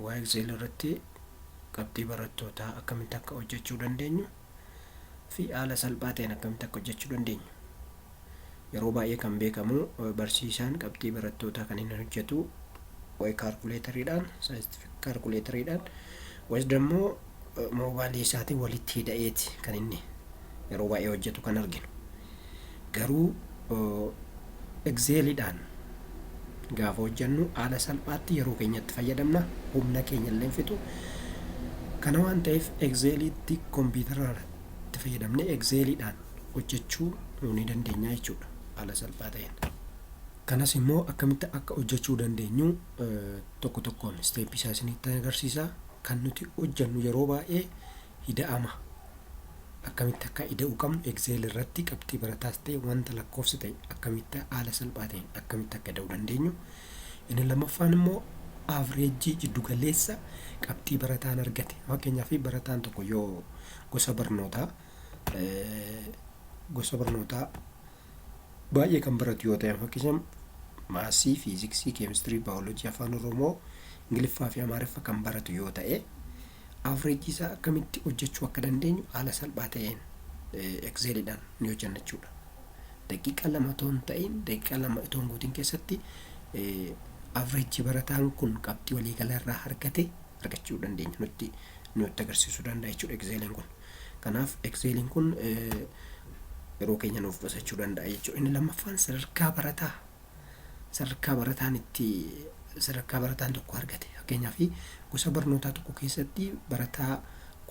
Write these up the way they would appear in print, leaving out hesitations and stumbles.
Waa'ee Excel irratti qabxii barattootaa akkamitti akka hojjechuu dandeenyu fi haala salphaa ta'een akkamitti akka hojjechuu dandeenyu. Yeroo baay'ee kan beekamu, barsiisaan qabxii barattootaa kan inni hojjetu wayi kaalkuleetariidhaan, scientific kaalkuleetariidhaan, wayis immoo moobaalii isaatiin walitti hidha'eeti kan inni yeroo baay'ee hojjetu kan arginu. Garuu Exceliidhaan gaafa hojjennu haala salphaatti yeroo keenyatti fayyadamna, humna keenya illee fixu. Kana waan ta'eef, Exceliitti kompiitara itti fayyadamnee Exceliidhaan hojjechuu ni dandeenya jechuudha haala salphaa ta'een. Kanas immoo akkamitti akka hojjechuu dandeenyu tokko tokkoon step isaa isinitti agarsiisa. Kan nuti hojjennu yeroo baay'ee ida'ama. Akkamitti akka ida'uu qabnu, Excel irratti qabxii barataas ta'e wanta lakkoofsa ta'e akkamitti haala salphaa ta'een akkamitti akka ida'uu dandeenyu. Inni lammaffaan immoo average, jiddugaleessa qabxii barataan argate. Fakkeenyaaf, barataan tokko yoo gosa barnootaa baay'ee kan baratu yoo ta'e, fakkeenyaaf maths, fiiziksii, keemistirii, baayoloojii, Afaan Oromoo, Ingiliffaa fi Amaariffa kan baratu yoo ta'e, average isaa akkamitti hojjechuu akka dandeenyu haala salphaa ta'een Exceliidhaan ni hojjenna jechuudha. Daqiiqaa 2 otoo hin ta'in, daqiiqaa 2 otoo hin guutin keessatti average barataan kun qabxii waliigalaa irraa argate argachuu dandeenya, nutti agarsiisuu danda'a jechuudha Exceliin kun. Kanaaf Exceliin kun yeroo keenya nuuf qusachuu danda'a jechuudha. Inni lammaffaan sadarkaa barataa, sadarkaa barataan itti, sadarkaa barataan tokko argate. Fakkeenyaaf, gosa barnootaa tokko keessatti barataa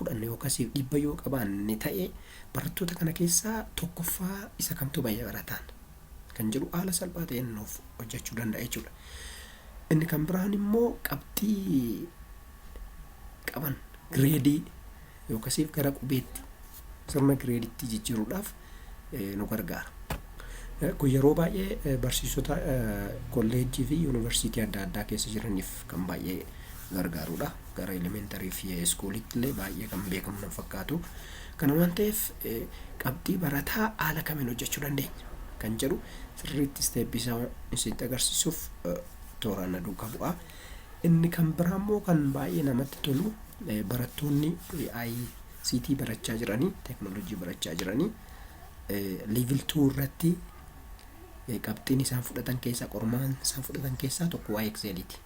10 yookaas 100 yoo qabaanne ta'e, barattoota kana keessaa tokkoffaa isa kamtu bahe barataan kan jedhu haala salphaa ta'een nuuf hojjechuu danda'a jechuudha. Inni kan biraan immoo qabxii qaban grade yookaasiif gara qubeetti, sirna gradeitti jijjiiruudhaaf nu gargaara. Kun yeroo baay'ee barsiisota kolleejjii fi yuunivarsiitii adda addaa keessa jiraniif kan baay'ee gargaarudha. Gara elementary fi schoolitti illee baay'ee kan beekamu nan fakkaatu. Kana waan ta'eef, qabxii barataa haala kamiin hojjechuu dandeenya kan jedhu sirriitti step isaa isinitti agarsiisuuf tooraan na duukaa bu'aa. Inni kan biraa immoo kan baay'ee namatti tolu, barattoonni ICT barachaa jiranii, teeknooloojii barachaa jiranii, level 2 irratti qabxiin isaan fudhatan keessaa, qormaan isaan fudhatan keessaa tokko waa'ee Exceliiti.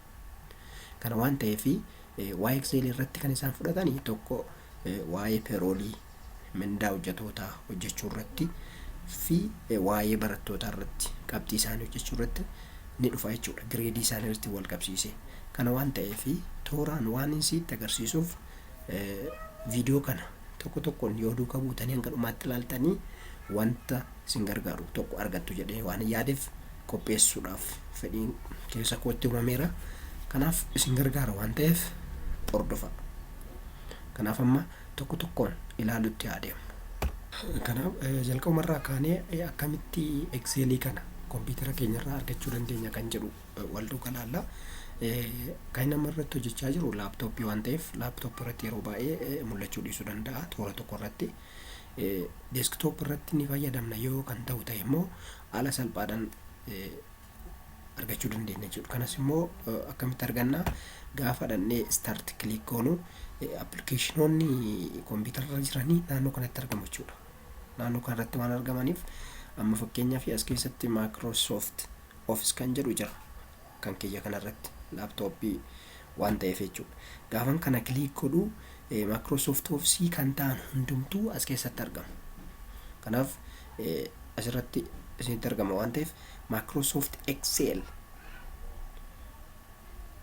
Kana waan ta'eef, waa'ee Excel irratti kan isaan fudhatan tokko waa'ee payroll, mindaa hojjetootaa hojjechuu irratti fi waa'ee barattootaa irratti qabxii isaanii hojjechuu irratti ni dhufa jechuudha. Grade isaanii irratti wal qabsiise. Kana waan ta'eef, tooraan waan isitti agarsiisuuf viidiyoo kana tokko tokkoon yoo duuka buutanii hanga dhumaatti ilaaltanii wanta isin gargaaru tokko argattu jedhee waan yaadeef qopheessuudhaaf fedhiin keessa kootti uumameera. Kanaaf isin gargaara waan ta'eef hordofa. Kanaaf amma tokko tokkoon ilaalutti adeemu. Kanaaf jalqabumarraa kaanee akkamitti Excelii kana kompiitara keenyarraa argachuu dandeenya kan jedhu wal duukaa ilaalla. Kan nama irratti hojjechaa jiru laptop waan ta'eef, laptop irratti yeroo baay'ee mul'achuu dhiisuu danda'a toora tokko irratti. Desktop irratti ni fayyadamna yoo kan ta'u ta'e immoo haala salphaadhaan argachuu dandeenya jechuudha. Kanas immoo akkamitti arganna? Gaafa dhannee start click goonu, applicationoonni kompiitara irra jiranii naannoo kanatti argamu jechuudha. Naannoo kanarratti waan argamaniif, amma fakkeenyaaf as keessatti Microsoft Office kan jedhu jira kan kiyya kanarratti, laptop waan ta'eef jechuudha. Gaafan kana click godhu, Microsoft Office kan ta'an hundumtuu as keessatti argamu. Kanaaf asirratti isinitti argama waan ta'eef, Microsoft Excel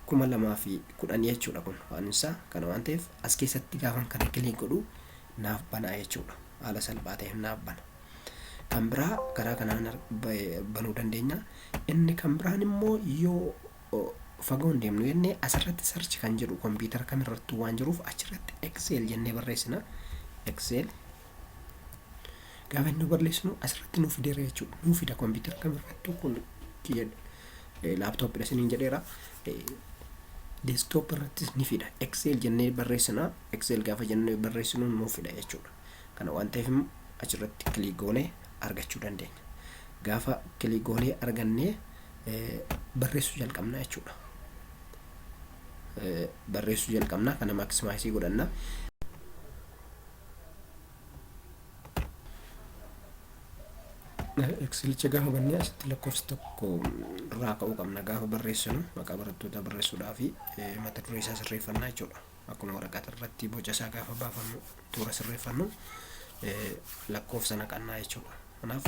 2010 jechuudha kun waan isaa. Kana waan ta'eef, as keessatti gaafan kana click godhu naaf banaa jechuudha. Haala salphaa ta'een naaf bana. Kan biraa karaa kanaan banuu dandeenya. Inni kan biraan immoo yoo fagoo hin deemnu jennee, asirratti search kan jedhu kompiitara kamirrattuu waan jiruuf, achirratti Excel jennee barreessina. Excel gaafa inni barreessinu asirratti nuuf fideera jechuudha. Nuuf fida kompiitara kamirrattuu. Kun kiyya laptopiidha isiniin jedheera. Desktop irrattis ni fida. Excel jennee barreessina. Excel gaafa jennee barreessinu nuuf fida jechuudha. Kana waan ta'eef, achirratti click goonee argachuu dandeenya. Gaafa click goonee argannee barreessuu jalqabna jechuudha. Barreessuu jalqabna. Kana maximize godhanna. Excelicha gaafa bannee asitti lakkoofsa tokko irraa ka'uu qabna. Gaafa barreessinu maqaa barattootaa barreessuudhaa fi mata duree isaa sirreeffannaa jechuudha. Akkuma waraqaa irratti boca isaa gaafa baafannu toora sirreeffannu lakkoofsa naqannaa jechuudha. Kanaaf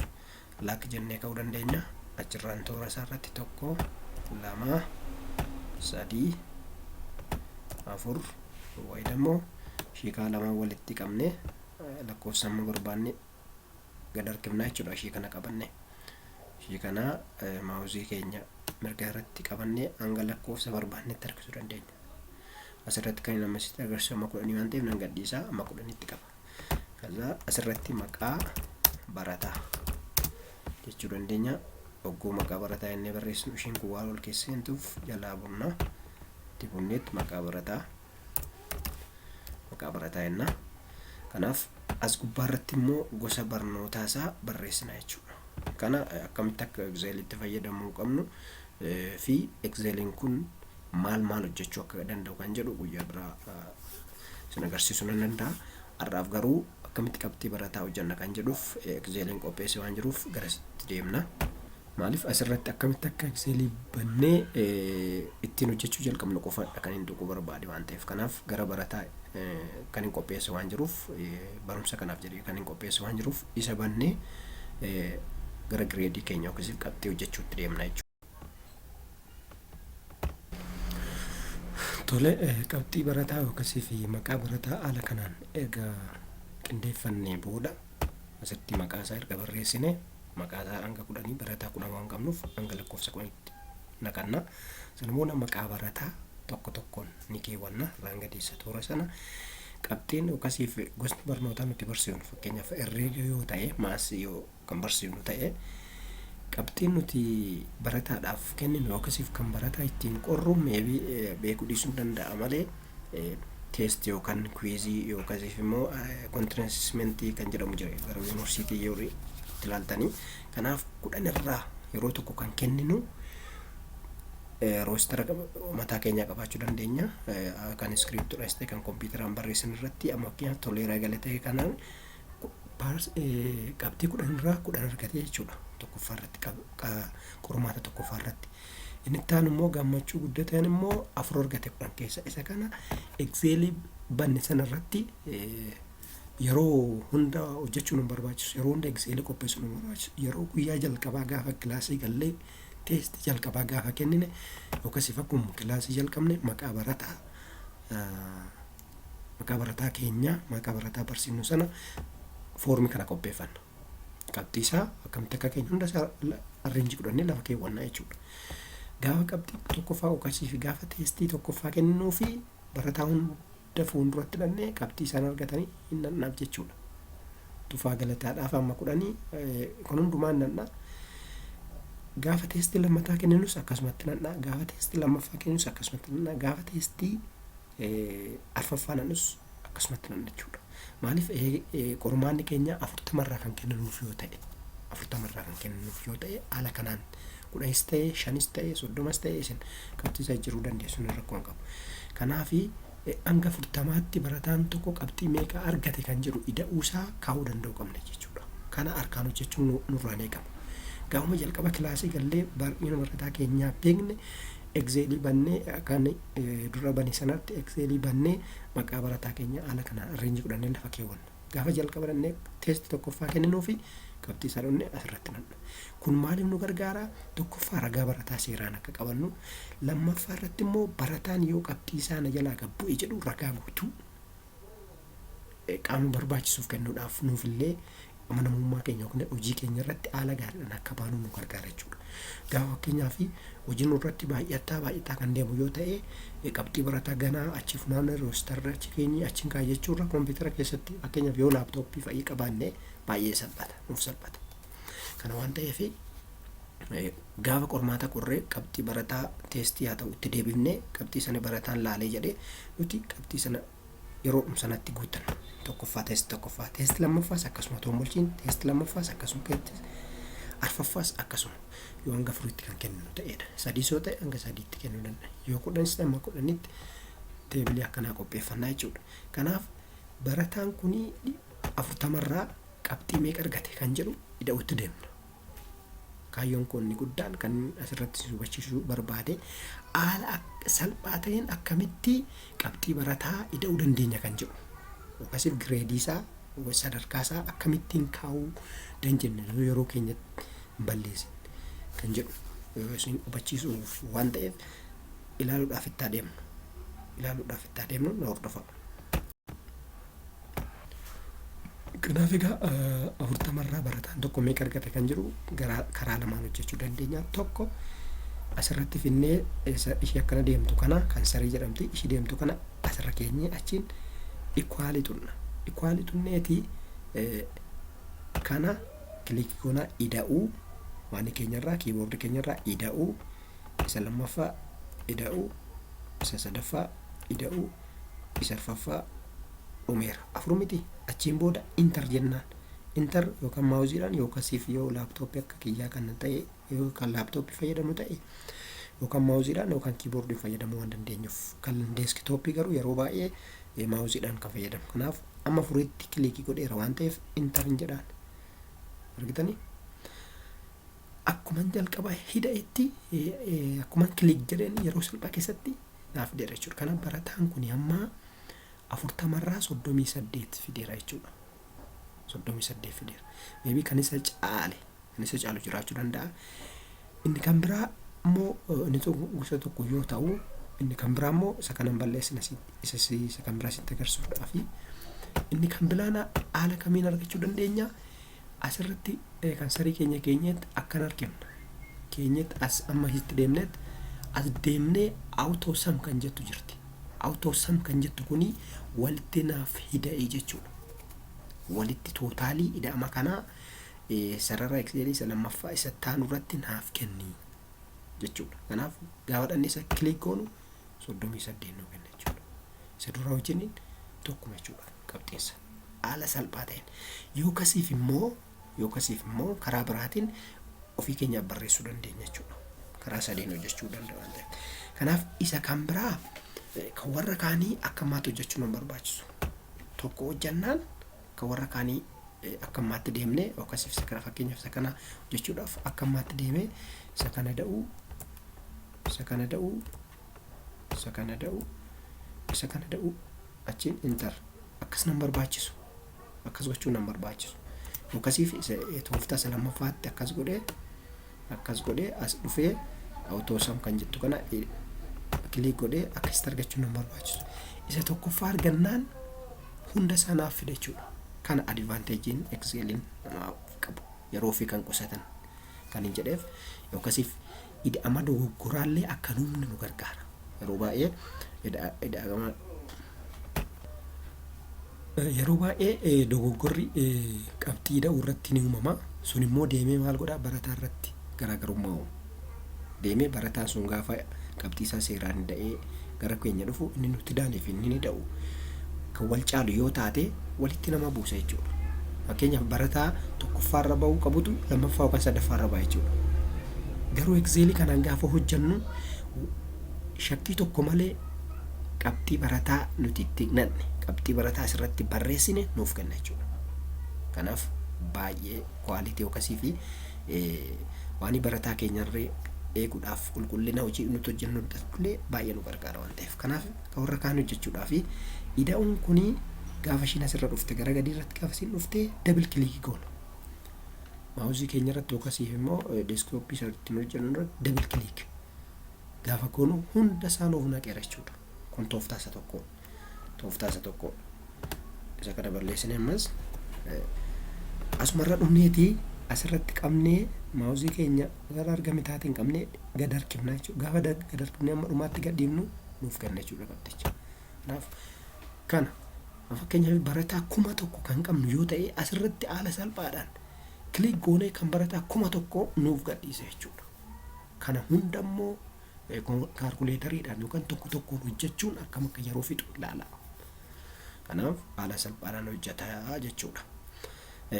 lakk jennee ka'uu dandeenya. Achirraan toora isaa irratti 1, 2, 3, 4 wayi immoo shiikaa lama walitti qabnee lakkoofsa amma barbaanne gad harkifnaa jechuudha. Ishii kana qabanne, ishii kana maawuzii keenya mirga irratti qabannee hanga lakkoofsa barbaannetti harkisuu dandeenya. Asirratti kan inni amma sitti agarsiisu amma 10 waan ta'eef nan gadhiisaa, amma 10tti qaba. Kaza asirratti maqaa barataa jechuu dandeenya. Ogguu maqaa barataa jennee barreessinu ishiin kun waan wal keessa seentuuf jalaa bunna. Itti bunneetti maqaa barataa, maqaa barataa jenna. Kanaaf as gubbaa irratti immoo gosa barnootaa isaa barreessina jechuudha. Kana akkamitti akka Excelitti fayyadamuu qabnu fi Exceliin kun maal maal hojjechuu akka danda'u kan jedhu guyyaa biraa isin agarsiisuu nan danda'a. Har'aaf garuu akkamitti qabxii barataa hojjenna kan jedhuuf Exceliin qopheesse waan jiruuf garasitti deemna. Maaliif asirratti akkamitti akka Excelii bannee ittiin hojjechuu jalqabnu qofadha kan hin tuquu barbaade waan ta'eef. Kanaaf gara barataa kan hin qopheesse waan jiruuf, barumsa kanaaf jedhee kan hin qopheesse waan jiruuf, isa bannee gara gireedii keenya yookiis qabxii hojjechuutti deemna jechuudha. Tole, qabxii barataa yookiis fi maqaa barataa haala kanaan erga qindeeffannee booda, asitti maqaa isaa erga barreessine, maqaa isaa hanga 10, barataa 10 waan qabnuuf hanga lakkoofsa 10tti naqanna. Sana booda maqaa barataa tokko tokkoon ni keewwanna irraan gadeessa toora sana. Qabxiin yookaasiif gosni barnootaa nuti barsiifnu, fakkeenyaaf herreega yoo ta'e, maasii yoo kan barsiifnu ta'e, qabxiin nuti barataadhaaf kenninu yookaasiif kan barataa ittiin qorru maybe beekuu dhiisuu danda'a malee, test yookaan quiz yookaasiif immoo continuous assessment kan jedhamu jira gara yuunivarsiitii yeroo itti ilaaltanii. Kanaaf 10 irraa yeroo tokko kan kenninu roster mataa keenyaa qabaachuu dandeenya. Kan iskiriiptuudhas ta'e kan kompiitaraan barreessan irratti, amma fakkeenyaaf Toleeraa Galatee kanaan qabxii 10 irraa 10 argate jechuudha. Tokkoffaa irratti, qormaata tokkoffaa irratti. Inni itti aanu immoo Gammachuu Guddataan immoo 4 argate 10 keessa. Isa kana Excelii banne sana irratti yeroo hunda hojjechuun nu barbaachisu. Yeroo hunda Excelii qopheessuun nu barbaachisu. Yeroo guyyaa jalqabaa gaafa kilaasii gallee teestii jalqabaa gaafa kennine yookaas akkuma kilaasii jalqabne maqaa barataa keenya, maqaa barataa barsiifnu sana foormii kana qopheeffanna. Qabxii isaa akkamitti akka keenya hunda isaa arrange godhannee lafa keewwannaa jechuudha. Gaafa qabxii tokkoffaa yookaas fi gaafa teestii tokkoffaa kennuu fi barataa hunda fuulduratti dhannee qabxii isaan argatanii hin nannaaf jechuudha. Tufaa Galataadhaaf amma 10 kun hundumaa nanna. Gaafa teestii lammataa kenninus akkasumatti nanna. Gaafa teestii lammaffaa kenninus akkasumatti nanna. Gaafa teestii arfaffaa nannus akkasumatti nanna jechuudha. Maaliif, qormaanni keenya 40rraa kan kennanuuf yoo ta'e, 40rraa kan kennanuuf yoo ta'e, haala kanaan 10s ta'e, 5s ta'e, 30s ta'e, isin qabxii isaa jiruu dandeessu, inni rakkoo hin qabu. Kanaafi hanga 40tti barataan tokko qabxii meeqa argate kan jedhu ida'uusaa kaa'uu danda'u qabna jechuudha. Kana harkaan hojjechuun nurraan eegama. Gaafuma jalqaba kilaasii gallee baay'ina barataa keenyaa beekne, Excelii bannee, kan dura bane sanatti Excelii bannee maqaa barataa keenya haala kanaan arrange godhannee lafa keewwanna. Gaafa jalqaba dhannee teestii tokkoffaa kenninuu fi qabxii isaa dhufne asirratti nanna. Kun maaliif nu gargaara? Tokkoffaa, ragaa barataa seeraan akka qabannu, lammaffaa irratti immoo barataan yoo qabxii isaa na jalaa gad bu'e jedhu ragaa guutuu qaama barbaachisuuf kennuudhaaf, nuufillee amanamummaa keenya yookiin hojii keenya irratti haala gaariidhaan akka baanu nu gargaara jechuudha. Gaafa fakkeenyaaf hojii nurratti baay'ataa baay'ataa kan deemu yoo ta'e, qabxii barataa ganaa achi funaanna, rosterra achi keenyi achi hin jechuurra, kompiitara keessatti fakkeenyaaf yoo laaptooppii fa'ii qabaanne baay'ee salphata, nuuf salphata. Kana waan ta'eef gaafa qormaata qorree qabxii barataa teestii haa ta'u itti deebifnee qabxii sana barataan laalee jedhee, nuti qabxii sana yeroo sanatti guutanna. Tokkoffaa, teestii tokkoffaa, teestii lammaffaas akkasuma toombolchiin, teestii lammaffaas akkasuma, teestii Arfaffaas akkasuma yoo hanga afuritti kan kenninu ta'edha. Sadiis yoo ta'e hanga sadiitti kennuu danda'a. Yoo 10s ta'e amma 10tti teebilii akkanaa qopheeffannaa jechuudha. Kanaaf barataan kun 40rraa qabxii meeqa argate kan jedhu ida'utti deemna. Kaayyoon koo inni guddaan kan asirratti si hubachiisuu barbaade haala salphaa ta'een akkamitti qabxii barataa ida'uu dandeenya kan jedhu. Yookaasiif gireedii isaa, sadarkaa isaa akkamittiin kaa'uu dandeenya yeroo keenya hin balleessin kan jedhu isin hubachiisuuf waan ta'eef ilaaluudhaaf itti adeemnu. Ilaaluudhaaf itti adeemnu, na hordofaa. Kanaaf egaa 40rraa barataan tokko meeqa argate kan jedhu karaa lamaan hojjechuu dandeenya. Tokko, asirratti finnee ishee akkana deemtu kana kan sarii jedhamti, ishee deemtu kana asirra keenyee achiin equal tunna. Equal tunneetii kana click goonaa, ida'uu waan keenyarraa, keyboardii keenyarraa ida'uu isa lammaffaa, ida'uu isa sadaffaa, ida'uu isa arfaffaa. Dhumeera, afur miti? Achiin booda enter jennaan. Enter yookaan maawuziidhaan yookaan yoo laaptooppii akka kiyyaa kan ta'e, yookaan laaptooppii fayyadamu ta'e, yookaan maawuziidhaan yookaan kiiboordii fayyadamuu waan dandeenyuuf, kan deeskitooppii garuu yeroo baay'ee maawuziidhaan kan fayyadamu. Kanaaf amma afuritti click godheera waan ta'eef enter hin jedhaan. Argitanii, akkuman jalqaba hidha'etti, akkuman click jedheen yeroo salphaa keessatti naaf fideera jechuudha. Kanaaf barataan kun amma 40rraa 38 fideera jechuudha. 38 fideera. Maybe kan isa caale, kan isa caalu jiraachuu danda'a. Inni kan biraa immoo, inni tokko gosa tokko yoo ta'u, inni kan biraa immoo isa kanan balleessina, isa kan biraa sitti agarsiisuudhaafi. Inni kan biraan haala kamiin argachuu dandeenya? Asirratti kan sarii keenya keenyetti akkan argina. Keenyetti as amma asitti deemnetti, as deemnee auto sum kan jettu jirti. Auto sum kan jettu kuni walitti naaf hida'ee jechuudha. Walitti total ida'ama kanaa sarara Excelii isa lammaffaa isa taanu irratti naaf kenni jechuudha. Kanaaf gaafa dhanne isa click goonu 38 nuu kenna jechuudha. Isa dura wajjiniin tokkuma jechuudha qabxiinsa. Haala salphaa ta'een. Yoo kasiif immoo karaa biraatiin ofii keenyaaf barreessuu dandeenya jechuudha. Karaa sadiin hojjechuu danda'a waan ta'eef. Kanaaf isa kan biraa kan warra kaanii akka ammaatti hojjechuu nu barbaachisu. Tokko hojjannaan kan warra kaanii akka ammaatti deemnee yookaas isa kana, fakkeenyaaf isa kana hojjechuudhaaf akka ammaatti deemee isa kana da'uu, isa kana da'uu, isa kana da'uu, isa kana da'uu, achiin enter akkas nan barbaachisu, akkas gochuu nan barbaachisu. Yookaasiif isa tooftaa isa lammaffaatti akkas godhee as dhufee auto sum kan jettu kana click godhee akkasitti argachuu nan barbaachisu. Isa tokkoffaa argannaan hunda isaa naaf fida jechuudha. Kana advantageiin Exceliin namaaf qabu, yeroo ofii kan qusatan kan hin jedheef, yookaasiif ida'ama dogoggoraallee akka humna nu gargaara. Yeroo baay'ee ida'ama, yeroo baay'ee dogoggorri qabxii ida'uu irratti ni uumama. Sun immoo deemee maal godhaa? Barataa irratti garaagarummaa uuma. Deemee barataan sun gaafa qabxii isaa seeraan ida'ee gara keenya dhufu, inni nutti daanii fi inni ni da'u kan wal caalu yoo taate walitti nama buusa jechuudha. Fakkeenyaaf barataa tokkoffaarra bahuu qabutu lammaffaa yookaan sadaffaarra baha jechuudha. Garuu Excelii kanaan gaafa hojjennu shakkii tokko malee qabxii barataa nuti itti nanne, qabxii barataa asirratti barreessine nuuf kenna jechuudha. Kanaaf baay'ee quality akkasii fi waan barataa keenyarree eeguudhaaf, qulqullina hojii nuti hojjennu illee baay'ee nu gargaara waan ta'eef. Kanaaf kan warra kaan hojjechuudhaaf ida'uun kuni gaafa ishiin asirra dhufte, gara gadii irratti gaafa ishiin dhufte, double click goona. Maawuzii keenya irratti yookaasiif immoo deeskitooppii isa ittiin hojjennu irratti double click gaafa goonu hunda isaa nuuf naqeera jechuudha. Kun tooftaa isa tokko. Tooftaa isa tokko. Isa kana balleessine. Ammas asumarra dhumneetii asirratti qabnee maawuzii keenya gara argame taateen qabnee gad harkifna jechuudha. Gaafa gad harkifnee amma dhumaatti gad dhiibnu nuuf kenna jechuudha qabxicha. Kanaaf kana fakkeenyaaf barataa 1000 kan qabnu yoo ta'e, asirratti haala salphaadhaan click goonee kan barataa 1000 nuuf gadhiisa jechuudha. Kana hunda immoo kaalkuleetariidhaan yookaan tokko tokkoon hojjechuun akkam akka yeroo fixu ilaala. Kanaaf haala salphaadhaan hojjetaa jechuudha.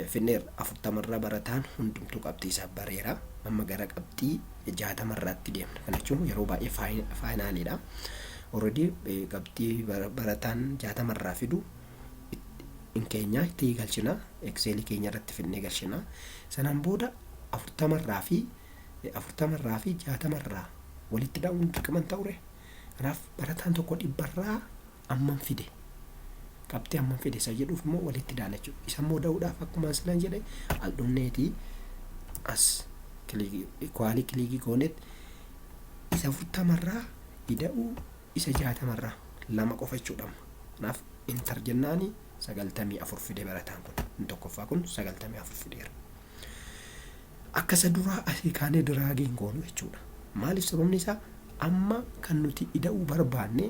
Finneerra. 40rraa barataan hundumtuu qabxii isaa bareera. Amma gara qabxii 60rraatti deemna. Kana jechuun yeroo baay'ee finaliidha. Already qabxii barataan 60rraa fidu in keenya itti galchina. Excelii keenya irratti finnee galchina. Sanaan booda 40rraa fi 60rraa walitti dha'uun dirqama hin ta'ure. Kanaaf barataan tokko 100rraa ammam fide, qabxii ammam fide isa jedhuuf immoo walitti daana jechuudha. Isa immoo da'uudhaaf akkuma silan jedhe al dhumneetii as equalii clickii gooneet isa 40rraa ida'uu isa 60rraa lama qofa jechuudha. Kanaaf enter jennaani 94 fide barataan kun. Inni tokkoffaa kun 94 fideera. Akka isa duraa asii kaanee dragiin goonu jechuudha. Maaliif? Sababni isaa amma kan nuti ida'uu barbaanne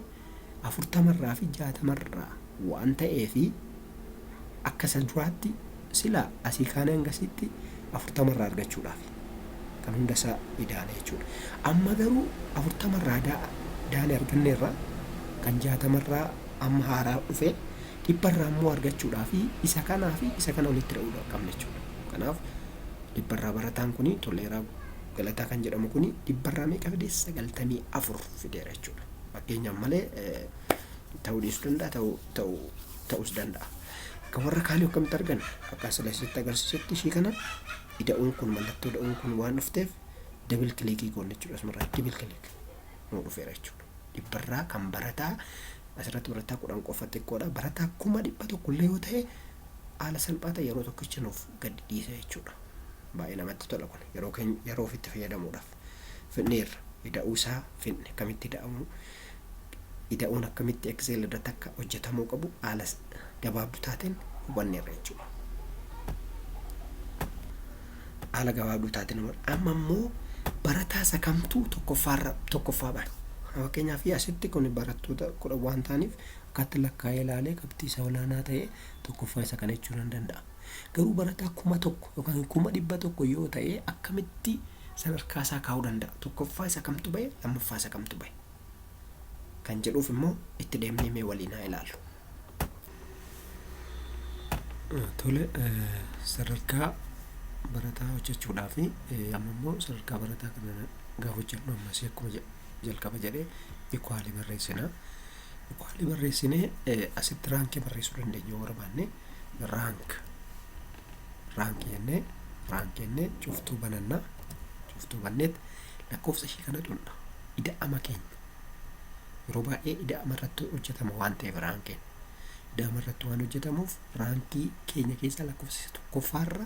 40rraa fi 60rraa waan ta'eefi akka isa duraatti sila asii kaanee hangasitti 40rraa argachuudhaaf kan hunda isaa idaane jechuudha. Amma garuu 40rraa daane arganneerra, kan 60rraa amma haaraa dhufe 100rraa immoo argachuudhaaf isa kanaa fi isa kana walitti dha'uu qabna jechuudha. Kanaaf 100rraa barataan kuni Toleeraa Galataa kan jedhamu kuni 100rraa meeqa fide? 94 fideera jechuudha. Fakkeenyaaf malee ta'uu dhiisuu danda'a, ta'uu ta'uus danda'a. Kan warra kaanii akkamitti argan? Akka sila isitti agarsiisetti ishii kana ida'uun kun, mallattoo ida'uun kun waan dhufteef double clickii goone jechuudha. Asumarraa double click nuu dhufeera jechuudha. 100rraa kan barataa asirratti barataa 10 qofa xiqqoodha. Barataa 100,000 illee yoo ta'e haala salphaa ta'e yeroo tokkicha nuuf gadi dhiisa jechuudha. Baay'ee namatti tola kun yeroo keenya yeroo ofitti fayyadamuudhaaf. Finneerra, ida'uu isaa finne, akkamitti ida'amuu, ida'uun akkamitti Excel irratti akka hojjetamuu qabu haala gabaabduu taateen hubanneerra jechuudha. Haala gabaabduu taateen hubanne. Amma immoo barataa isa kamtuu tokkoffaarra tokkoffaa ba'a? Fakkeenyaaf asitti kun barattoota 10 waan ta'aniif akkatti lakkaa'ee ilaalee qabxii isa olaanaa ta'e tokkoffaa isa kana jechuu nan danda'a. Garuu barataa 1000 yookaan 100,000 yoo ta'e akkamitti sadarkaa isaa kaa'uu danda'a? Tokkoffaa isa kamtu bahe, lammaffaa isa kamtu bahe? Kan jedhuuf immoo itti deemnee mee waliin haa ilaallu. Tole, sadarkaa barataa hojjechuudhaaf amma immoo sadarkaa barataa kana gaafa hojjennu ammas akkuma jalqaba jedhee equalii barreessina. Equalii barreessinee asitti rankii barreessuu dandeenya yoo barbaanne. Rank, rank jennee, rank jennee cuftuu bananna. Cuftuu banneet lakkoofsa ishii kana xunna. Ida'ama keenya yeroo baay'ee ida'ama irratti hojjetama waan ta'eef, rankiin ida'ama irratti waan hojjetamuuf rankii keenya keessa lakkoofsa isa tokkoffaarra,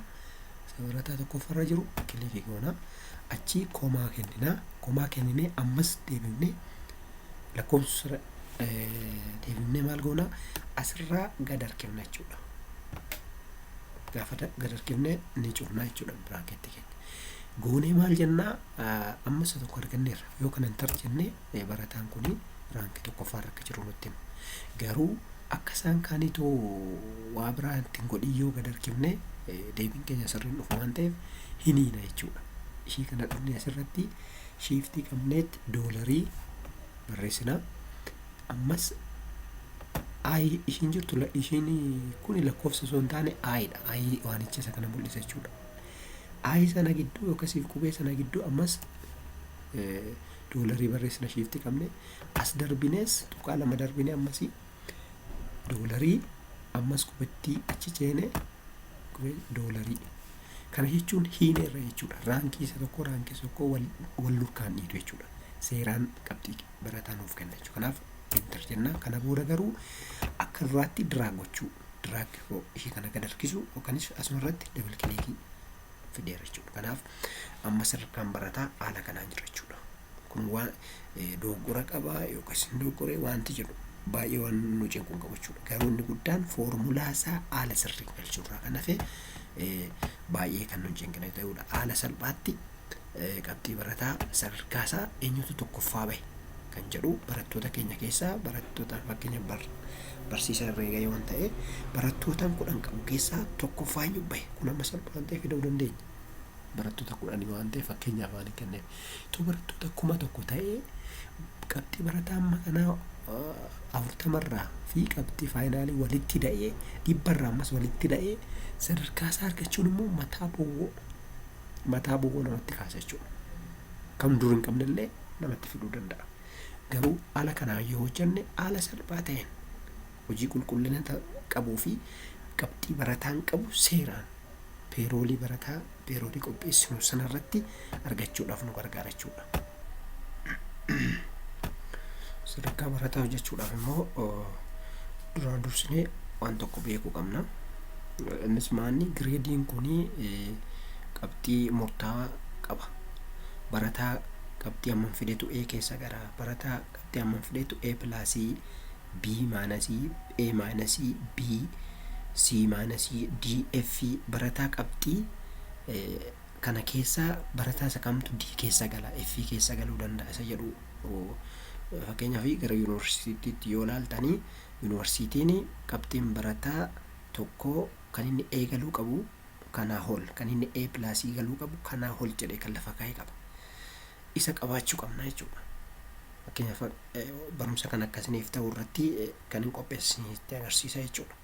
barataa tokkoffaarra jiru clickii goona. Achii comma kenninaa. Comma kenninee ammas deebifnee lakkoofsa deebifnee maal goona? Asirraa gad harkifna jechuudha. Gaafa gad harkifnee ni cufna jechuudha bracketti keenya. Goonee maal jennaa? Amma isa tokko arganneerra. Yoo kana enter jennee barataan kuni rankii tokkoffaarra akka jiru nutti hima. Garuu akka isaan kaaniitoo waa biraa ittiin godhin yoo gad harkifne deebiin keenya sirriin dhufu waan ta'eef hiniina jechuudha. Ishii kana dhufnee asirratti shiftii qabneet dollarii barreessinaa. Ammas I ishiin jirtu, ishiin kun lakkoofsa osoo hin taane I'dha. I waanicha isa kana mul'isa jechuudha. I sana gidduu yookaasiif qubee sana gidduu ammas dollarii barreessina shiftii qabne. As darbinees tuqaa lama darbine ammasii dollarii, ammas qubettii achi ceene qubee dollarii. Kana jechuun hiineerra jechuudha. Rankii isa tokko, rankii isa tokko wal lurkaan dhiitu jechuudha. Seeraan qabxii barataa nuuf kenna jechuudha. Kanaaf enter jenna. Kana booda garuu akka duraatti drag gochuu, drag ishii kana gad harkisu yookaanis asuma irratti double clickii fideera jechuudha. Kanaaf amma sadarkaan barataa haala kanaan jira jechuudha. Kun waan dogoggora qabaa yookaas hin dogoggoree wanti jedhu baay'ee waan nu cinqu hin qabu jechuudha. Garuu inni guddaan foormulaa isaa haala sirriin galchuurraa kan hafe baay'ee kan nu cinqine ta'uudha. Haala salphaatti qabxii barataa sadarkaa isaa eenyutu tokkoffaa bahe kan jedhu barattoota keenya keessaa, barattoota fakkeenya barsiisaa herreegaa yoo ta'e, barattootaan 10 qabu keessaa tokkoffaa eenyu bahe? Kun amma salphaa waan ta'eef fiduu dandeenya. Barattoota 10 waan ta'eef fakkeenyaaf waan hin kenneef. Itoo barattoota 1000 ta'ee qabxii barataa amma kanaa 40. 80rraa fi qabxii finalii walitti da'ee, 100rraa ammas walitti da'ee sadarkaa isaa argachuun immoo mataa bowwoo namatti kaasa jechuudha. Kan dur hin qabnellee namatti fiduu danda'a. Garuu haala kanaan yoo hojjenne, haala salphaa ta'een hojii qulqullina qabuu fi qabxii barataan qabu seeraan payrollii barataa, payrollii qopheessinu sanarratti argachuudhaaf nu gargaara jechuudha. Sadarkaa barataa hojjechuudhaaf immoo duraan dursinee waan tokko beekuu qabna. Innis maanni? Gradeiin kunii qabxii murtaawaa qaba. Barataa qabxii hammam fidetu A keessa gara, barataa qabxii hammam fidetu A plusii, B minusii, A minusii, B, C minusii, D, F, barataa qabxii kana keessaa barataa isa kamtu D keessa gala, F keessa galuu danda'a isa jedhu. Fakkeenyaaf, gara yuunivarsiitiitti yoo ilaaltanii, yuunivarsiitiin qabxiin barataa tokkoo kan inni A galuu qabu kanaa ol, kan inni A plusii galuu qabu kanaa ol jedhee kan lafa kaa'ee qaba. Isa qabaachuu qabna jechuudha. Fakkeenyaaf, barumsa kan akkasiniif ta'u irratti kan hin qopheessinitti agarsiisa jechuudha.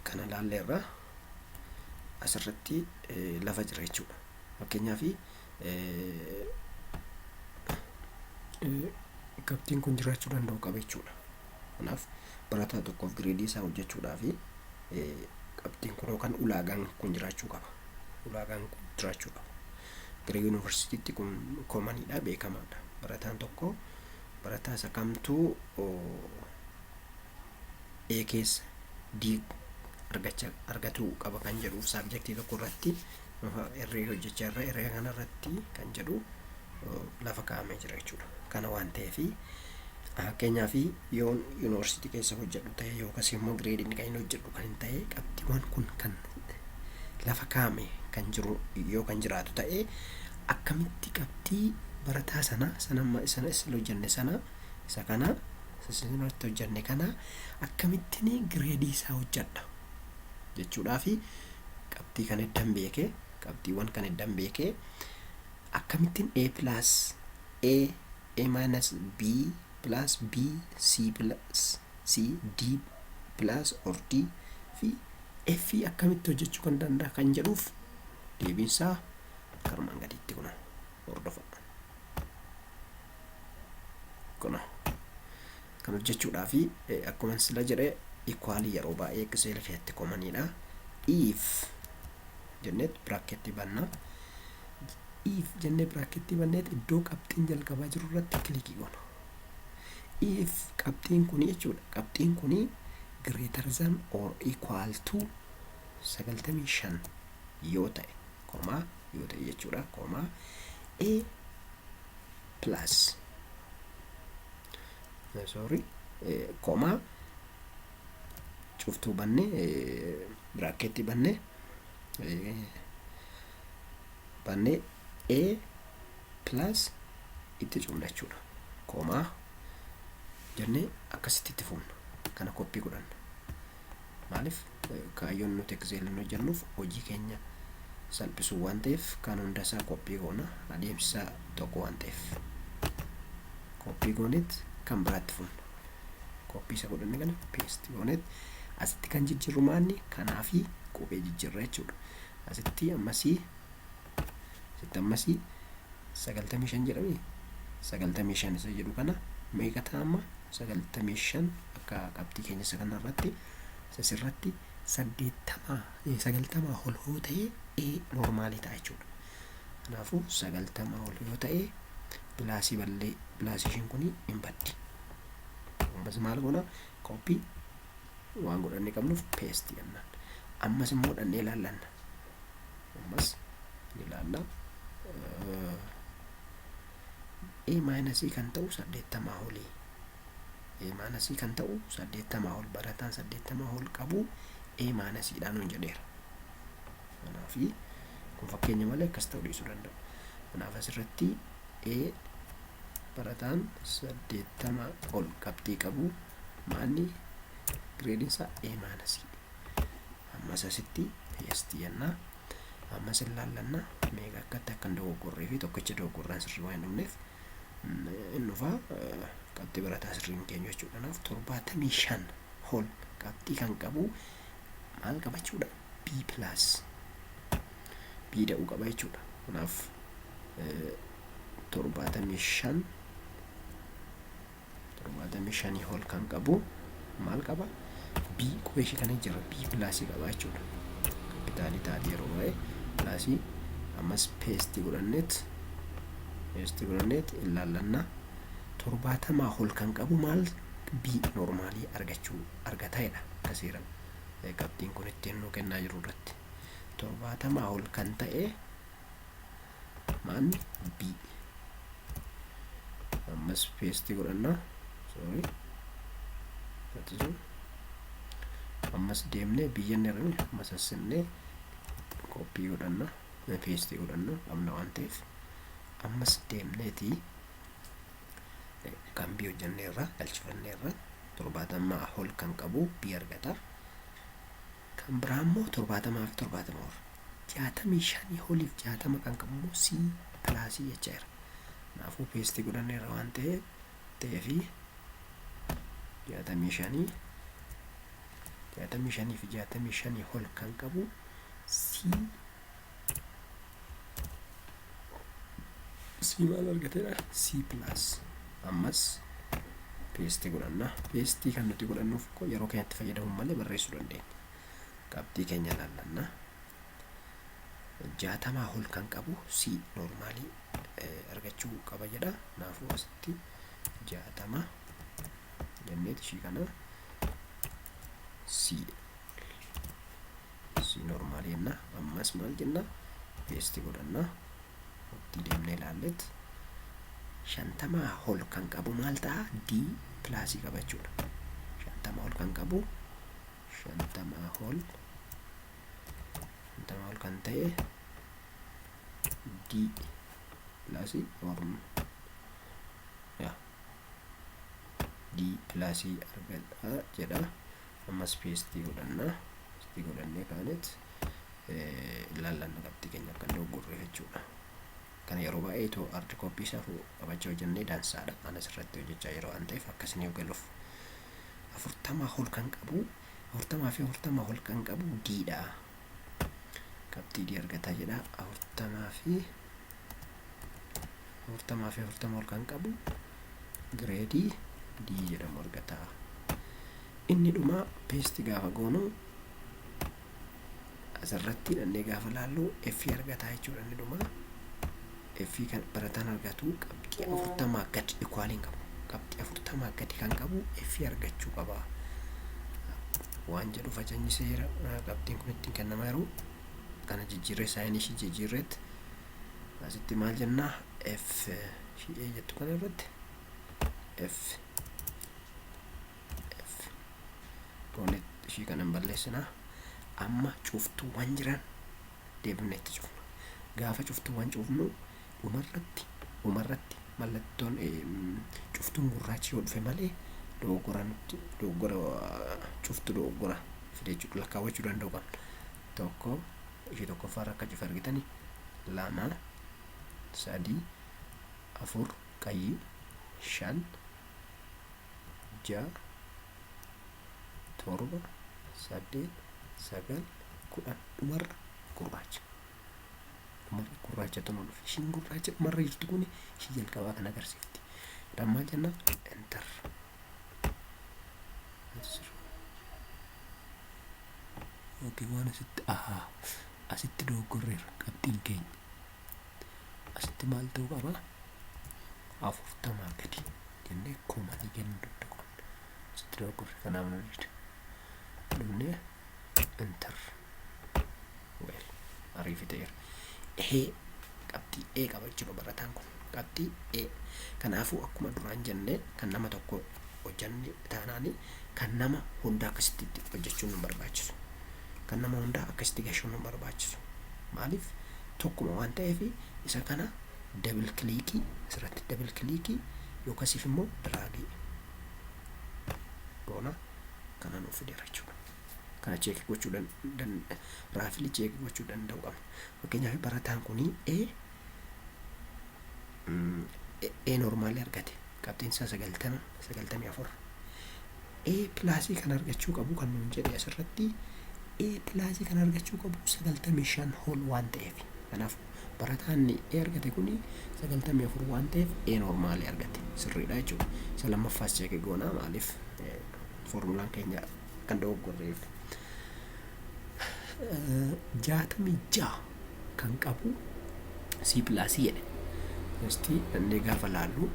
Kana ilaalleerra, asirratti lafa jira jechuudha. Fakkeenyaaf, qabxiin kun jiraachuu danda'u qaba jechuudha. Kanaaf barataa tokkoof gradeii isaa hojjechuudhaaf qabxiin kun yookaan ulaagaan kun jiraachuu qaba. Ulaagaan kun jiraachuu qaba. Gara yuunivarsiitiitti kun commoniidha, beekamaadha. Barataan tokko barataa isa kamtuu A keessa, D argatuu qaba kan jedhuuf subjectii tokko irratti herreega hojjechaa irra, herreega kana irratti kan jedhu lafa kaa'amee jira jechuudha. Kana waan ta'eef, fakkeenyaaf, yoon yuunivarsiitii keessa hojjedhu ta'e yookaas immoo gradeiin kan inni hojjedhu kan hin ta'e, qabxiiwwan kun kan lafa kaa'ame kan jiru yoo kan jiraatu ta'e, akkamitti qabxii barataa sana sana sana isa hojjenne sana, isa kana irratti hojjenne kana akkamittiin gradeii isaa hojjedha jechuudhaafi, qabxii kan eddan beekee, qabxiiwwan kan eddan beekee, akkamittiin A plus, A, A minus, B plus, B, C plus, C, D plus or D fi F akkamitti hojjechuu kan danda'a kan jedhuuf deebiinsaa karumaan gaditti kuna hordofa. Kuna kan hojjechuudhaa fi akkuma sila jedhe, equalii yeroo baay'ee Excel keessatti commoniidha. If jenneet bracketii banna. If jennee bracketii banneet iddoo qabxiin jalqabaa jiru irratti clickii goona. If qabxiin kuni jechuudha. Qabxiin kuni greater than or equal to 95 yoo ta'e, comma yoo ta'e jechuudha. Comma A plus, sorry, comma cuftuu banne, bracketii banne, A plus itti cufna jechuudha. Comma jennee akkasitti itti fufna. Kana copy godhanna. Maaliif? Kaayyoon nuti Excelin hojjennuuf hojii keenya salphisuu waan ta'eef, kan hunda isaa copy goona, adeemsa tokko waan ta'eef. Copy gooneet kan biraatti fufna. Copy isa godhanne kana paste gooneet asitti kan jijjiirru maanni? Kanaa fi qubee jijjiirra jechuudha. Asitti ammasii, asitti ammasii 95 jedhami. 95 isa jedhu kana meeqa ta'a amma? 95 akka qabxii keenya isa kana irratti sasirratti 80, 90 ol yoo ta'e A normalii ta'a jechuudha. Kanaafuu 90 ol yoo ta'e plusii ballee, plusii ishiin kun hin baddi. Ammas maal goona? Copy waan godhannee qabnuuf paste jennaan. Ammas immoo dhannee ilaallanna. Ammas ni ilaalla. A minusii kan ta'u 80 olii. A minusii kan ta'u 80 ol, barataan 80 ol qabu A minusiidhaan nuun jedheera. Kanaafi kun fakkeenya malee akkas ta'uu dhiisuu danda'a. Kanaaf asirratti A barataan 80 ol qabxii qabu maalni gradeiinsaa? A minusii. Ammas asitti paste jennaa. Ammas ilaallanna meeqa akkatti akka hin dogoggorree fi tokkicha dogoggorraan sirrii waan hin dhumneef. Inni dhufaa qabxii barataa sirriin keenya jechuudha. Kanaaf 75 ol qabxii kan qabu maal qaba jechuudha? B plus, B da'uu qaba jechuudha. Kanaaf 75, 75 ol kan qabu maal qaba? B, qubee ishee kana jira, B plusii qaba jechuudha. Capitalii taate yeroo baay'ee plusii. Ammas paste godhanneet ilaallannaa. 70 ol kan qabu maal? B normalii argachuu argataadha. Akka seera qabxiin kun ittiin nuu kennaa jiru irratti 70 ol kan ta'e maanni? B. Ammas paste godhannaa, sorry, ammas deemnee biyya inni irra ammas assinnee copy godhanna, paste godhanna qabna waan ta'eef. Ammas deemneetii kan B hojjanneerra galchifanneerra. 70 ol kan qabu B argata. Kan biraa immoo 70 fi 70 ol, 65 oliif 60 kan qabu immoo C plusii jecha jira. Kanaafuu paste godhanneerra waan ta'eefi 65, 65 fi 65 ol kan qabu C. C maal argateedha? C plus. Ammas paste godhanna. Paste kan nuti godhannuuf yeroo keenyatti fayyadamuun malee barreessuu dandeenya. Qabxii keenya ilaallanna. 60 ol kan qabu C normalii argachuu qaba jedha. Kanaafuu asitti 60 jenneet ishii kana C, C normalii jenna. Ammas maal jenna? Paste godhanna. Itti deemnee ilaallet 50 ol kan qabu maal ta'a? D plusii qaba jechuudha. 50 ol kan qabu, 50 ol, 50 ol kan ta'e D plusii or yaa D plusii argadha jedha. Ammas paste godhanna. Paste godhannee kaanet ilaallanna qabxii keenya akka dogoggorre jechuudha. Kana yeroo baay'ee too hard copy isaa qabachaa hojjennee dansaadha. Ana asirratti hojjechaa yeroo waan ta'eef akkasiniif galuuf. 40 ol kan qabu, 40 fi 40 ol kan qabu D'dha. Qabxii D argataa jedha. 40 fi 40 fi 40 ol kan qabu grade D jedhamu argata. Inni dhumaa paste gaafa goonu asirratti hidhannee gaafa laallu F argataa jechuudha. Inni dhumaa F kan barataan argatu qabxii 40 gadi equaliin qabu. Qabxii 40 gadi kan qabu F argachuu qaba. Waan jedhu faca'inni seera qabxiin kun ittiin kennamaa jiru kana jijjiirree, signii ishii jijjiirreetti asitti maal jennaa? F ishii jettu kana irratti F, F goonee ishii kana hin balleessinaa. Amma cuftuuwwan jiran deebifnee itti cufna. Gaafa cuftuuwwan cufnu dhumarratti mallattoon cuftuun gurraachi yoo dhufe malee dogoggora nutti dogoggora cuftu dogoggora fide jechuudha. Lakkaawwachuu danda'u qabna. Tokko, ishee tokkoffaarra akka cufe argitanii, lama, sadii, afur, qayyii, shan, ja'a, torba, saddeet, sagal, 10. Dhumarra gurraacha, dhumarra gurraachatu nu dhufe. Ishiin gurraacha dhumarra jirtu kun ishii jalqabaa kan agarsiifti. Kanaaf maal jenna? Enter. Okay, waan asitti ahaa asitti dogoggorreerra. Qabxiin keenya asitti maal ta'uu qaba? 40 gadi jennee commanii kennuu danda'u qabna. Asitti dogoggorre, kanaaf nu dide. Dhufnee enter. Well, ariifiteera. Ehee, qabxii E qaba jechuudha barataan kun, qabxii E. Kanaafuu akkuma duraan jennee kan nama tokko hojjanne taanaani kan nama hundaa akkasitti hojjechuun nu barbaachisu, kan nama hundaa akkasitti gashuun nu barbaachisu. Maaliif? Tokkuma waan ta'eef. Isa kana double clickii asirratti double clickii yookasiif immoo dragii goona, kana nuuf fideera jechuudha. Kana check gochuu, roughly check gochuu danda'u qabna. Fakkeenyaaf barataan kunii A A normalii argate. Qabxiin isaa 90, 94. A plusii kan argachuu qabu kan nuun jedhe asirratti, A plusii kan argachuu qabu 95 ol waan ta'eef. Kanaaf barataan A argate kuni 94 waan ta'eef A normalii argate, sirriidha jechuudha. Isa lammaffaas check goonaa, maaliif foormulaan keenya kan dogoggorreef. 66 kan qabu C plusii jedhe. Esti dandee gaafa laallu,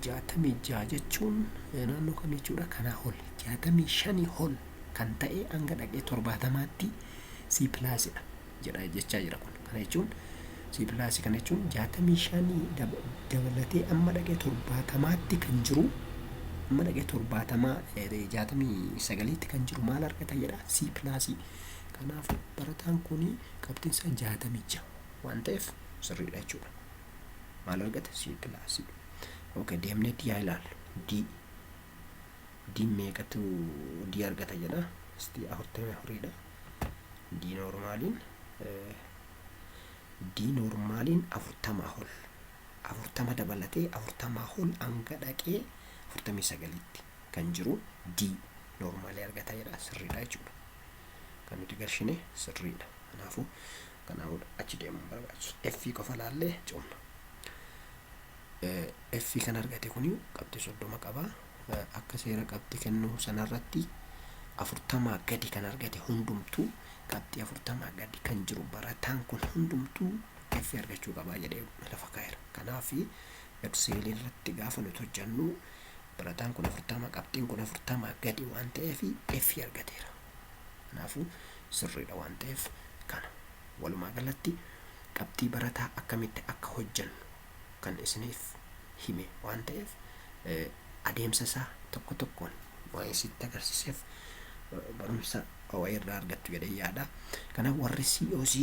66 jechuun naannoo kam jechuudha? Kanaa ol, 65 ol kan ta'e hanga dhaqee 70tti C plusidha jedha jechaa jira kun. Kana jechuun C plusii kana jechuun 65 dabalatee amma dhaqee 70tti kan jiru, amma dhaqee 70, 69tti kan jiru maal argata jedha? C plusii. Kanaaf barataan kun qabxiin isaa 66 waan ta'eef sirriidha jechuudha. Maal argate? C plusii. Okay, deemnee D haa ilaallu. D. D meeqatu D argata jedha? Isti 44dha. D normaliin, D normaliin 40 ol. 40 dabalatee 40 ol hanga dhaqee 49tti kan jiru D normalii argata jedha, sirriidha jechuudha. Kan nuti galchine sirriidha. Kanaafuu achi deemuun barbaachisu. F qofa laallee cumna. F kan argate kuni qabxii 30 qaba. Akka seera qabxii kennuu sanarratti 40 gadi kan argate hundumtuu, qabxii 40 gadi kan jiru barataan kun hundumtuu F argachuu qabaa jedhee lafa kaa'eera. Kanaaf Excelii irratti gaafa nuti hojjennu barataan kun 40, qabxiin kun 40 gadi waan ta'eef F argateera. Kanaafuu sirriidha waan ta'eef kana. Walumaa galatti qabxii barataa akkamitti akka hojjennu kan isiniif hime waan ta'eef, adeemsa isaa tokko tokkoon waan isitti agarsiiseef barumsa wayii irraa argattu jedhee yaada. Kanaaf warri COC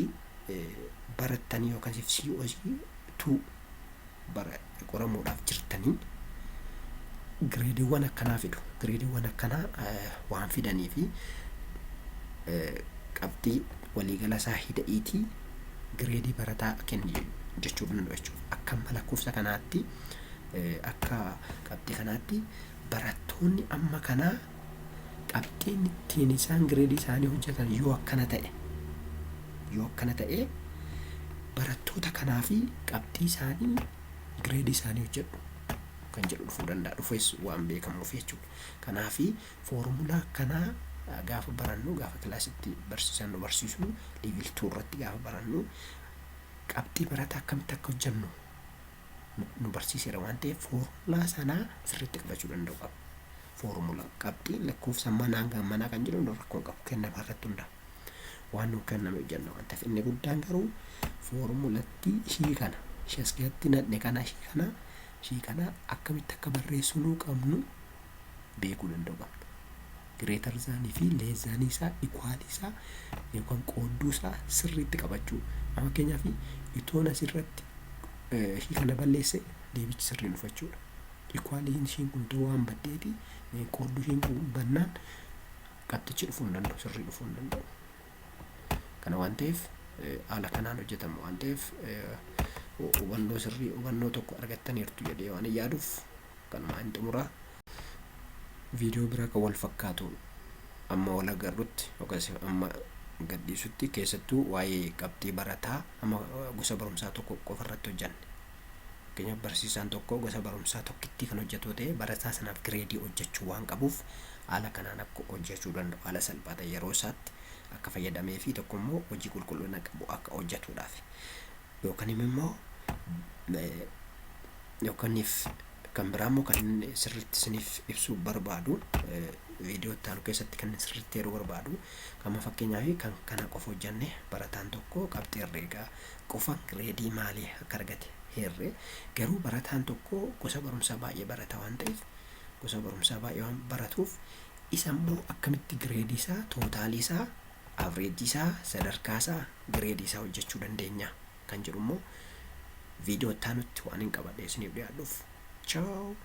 barattanii yookaan COC 2 bara qoramuudhaaf jirtanii gradeiiwwan akkanaa fidu. Gradeiiwwan akkanaa waan fidanii fi qabxii waliigala isaa hida'iitii gradeii barataa kenni jechuu danda'u jechuudha. Akka lakkoofsa kanaatti, akka qabxii kanaatti barattoonni amma kanaa qabxiin ittiin isaan gradeii isaanii hojjetan yoo akkana ta'e, barattoota kanaa fi qabxii isaanii, gradeii isaanii hojjedhu kan jedhu dhufuu danda'a, dhufes waan beekamuuf jechuudha. Kanaafi foormulaa akkanaa gaafa barannu, gaafa kilaasitti barsiisan nu barsiisu, level 2 irratti gaafa barannu qabxii barataa akkamitti akka hojjennu nu barsiiseera waan ta'eef foormulaa sanaa sirriitti qabachuu danda'u qaba. Foormulaa qabxii lakkoofsa manaa manaa kan jedhu rakkoo qabu, kennama irratti hundaa'a. Waan nu kenname hojjenna waan ta'eef, inni guddaan garuu foormulatti ishii kana, ishee as keessatti nadhe kana, ishii kana akkamitti akka barreessuu nuu qabnu beekuu danda'u qabna. Greater thanii fi less thanii isaa, equalii isaa yookaan qoodduu isaa sirriitti qabachuu. Fakkeenyaaf itoon asirratti ishii kana balleesse deebichi sirriin dhufa jechuudha. Equaliin ishiin kun waan baddeeti, qoodduu ishiin kun bannaan qabxichi dhufuu hin danda'u, sirrii dhufuu hin danda'u. Kana waan ta'eef haala kanaan hojjetama waan ta'eef hubannoo sirrii, hubannoo tokko argattaniirtu jedhee waan yaaduuf kanumaan hin xumuraa. Viidiyoo biraa kan wal fakkaatu amma wal agarrutti yookaas amma gadhiisutti, keessattuu waa'ee qabxii barataa amma gosa barumsaa tokko qofa irratti hojjanne. Fakkeenyaaf barsiisaan tokko gosa barumsaa tokkittii kan hojjetu ta'e barataa sanaaf gradeii hojjechuu waan qabuuf haala kanaan akka hojjechuu danda'u, haala salphaa ta'e yeroo isaatti akka fayyadamee fi tokko immoo hojii qulqullina qabu akka hojjetuudhaaf. Yookaan immoo yookaaniif kan biraa immoo kan inni sirriitti isiniif ibsuu barbaadu, viidiyoo itti aanu keessatti kan sirriitti yeroo barbaadu, kama fakkeenyaaf kan kana qofa hojjenne, barataan tokko qabxii herreegaa qofa gradeii maalii akka argate herre, garuu barataan tokko gosa barumsaa baay'ee barata waan ta'eef, gosa barumsaa baay'ee waan baratuuf, isa immoo akkamitti gradeii isaa, totalii isaa, averageii isaa, sadarkaa isaa, gradeii isaa hojjechuu dandeenya kan jedhu immoo viidiyoo itti aanutti waan hin qabadhe isiniif dhiyaadhuuf, ciao.